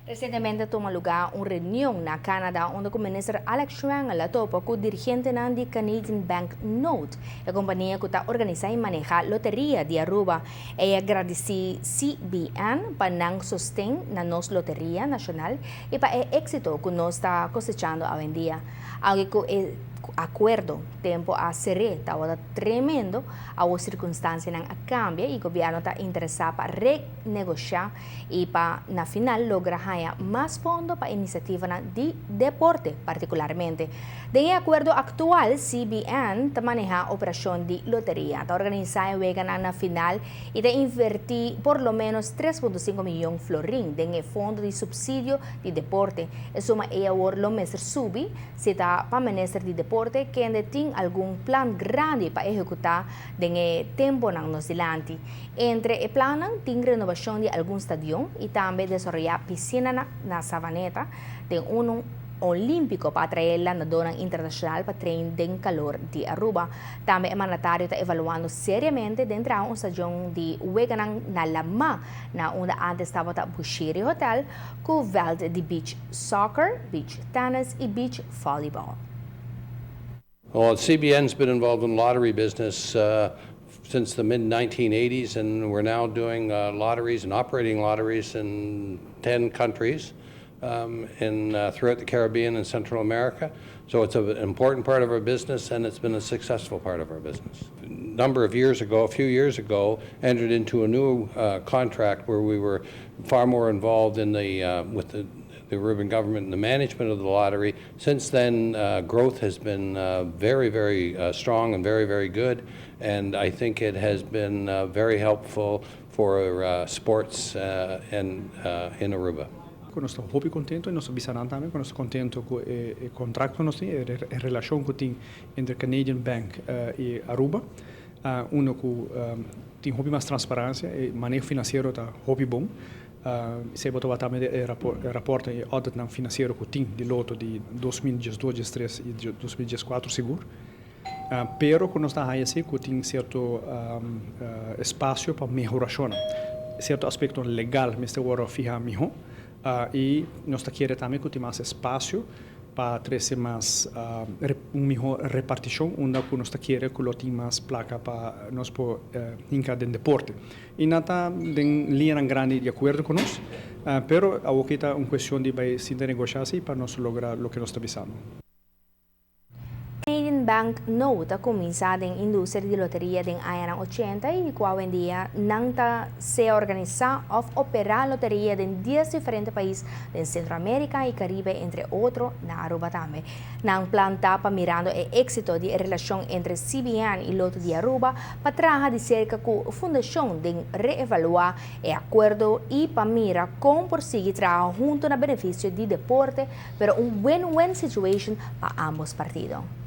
Recientemente a tuma luga un reunion na Canada unda cu Minister Alex Schwengle a topa cu dirigente di Canadian Bank Note, e compania cu ta organisa y maneha Loteria di Aruba. El a gradici CBN pa nan sosten na nos Loteria Nacional y pa e exito cu nos ta cosechando awendia. Aunke cu e acuerdo tempo a sera tabata tremendo, e circunstancianan a cambia y gobierno ta interesa pa renegocia y pa na final logra haya mas fondo pa iniciativa di deporte particularmente. Den acuerdo actual, CBN ta maneha operacion di loteria, ta organisa e wega na final y ta inverti por lo menos 3.5 miyon florin den fondo di subsidio di deporte. E suma ey awor lo mester subi, si ta pa minister di deporte, cu tin algun plan grandi pa ehecuta den temponan nos dilanti. Entre e plan tin renobacion di algun stadion y tambe desaroya piscina na Savaneta, den un olimpico pa atrae landado internacional pa train den calor di Aruba. Tambe e mandatario ta evaluando seriamente den un stadion di weganan na lama, na unda antes tabata Bushiri Hotel, cu veld di beach soccer, beach tennis y beach volleyball. Well, CBN's been involved in lottery business since the mid 1980s, and we're now doing lotteries and operating lotteries in 10 countries in throughout the Caribbean and Central America. So it's an important part of our business, and it's been a successful part of our business. A number of years ago, a few years ago, entered into a new contract where we were far more involved in the with the Aruban government and the management of the lottery. Since then, growth has been very, very strong and very, very good, and I think it has been very helpful for sports and in Aruba. Nos ta hopi contento y nos ta tambe cu nos ta contento cu e contrato cu nos tin, e relacion cu tin entre Canadian Bank y Aruba. Uno cu tin hopi mas transparencia y maneho financiero ta hopi bon. Si bo tambe e rapport y audit nan financiero cu tin di Lotto di 2012, 2013 y 2014 sigur. Pero cu nos ta haya cu tin cierto espacio pa mehoracion. Cierto aspecto legal mester wordo fiha miho. Y nos ta kere tambe cu tin mas espacio pa trece mas un miho reparticion, unda cu nos ta kere cu tin mas placa pa nos por hinca den deporte. Y nan ta den liña grandi di acuerdo cu nos, pero aki ta un cuestion di bay sinta negocia pa nos logra loke nos ta pensando. Canadian Bank Note a cuminsa den industria di loteria den aña 80 y cu awendia nan ta sea organisa of opera loteria den 10 diferente pais di Centro America y Caribe, entre otro na Aruba tambe. Nan plan ta pa, mirando e exito di relacion entre CBN y Lotto di Aruba, pa traha di cerca cu fundacion di reevalua e acuerdo y pa mira con por sigui traha hunto na beneficio di deporte, pero un win-win situation pa ambos partido.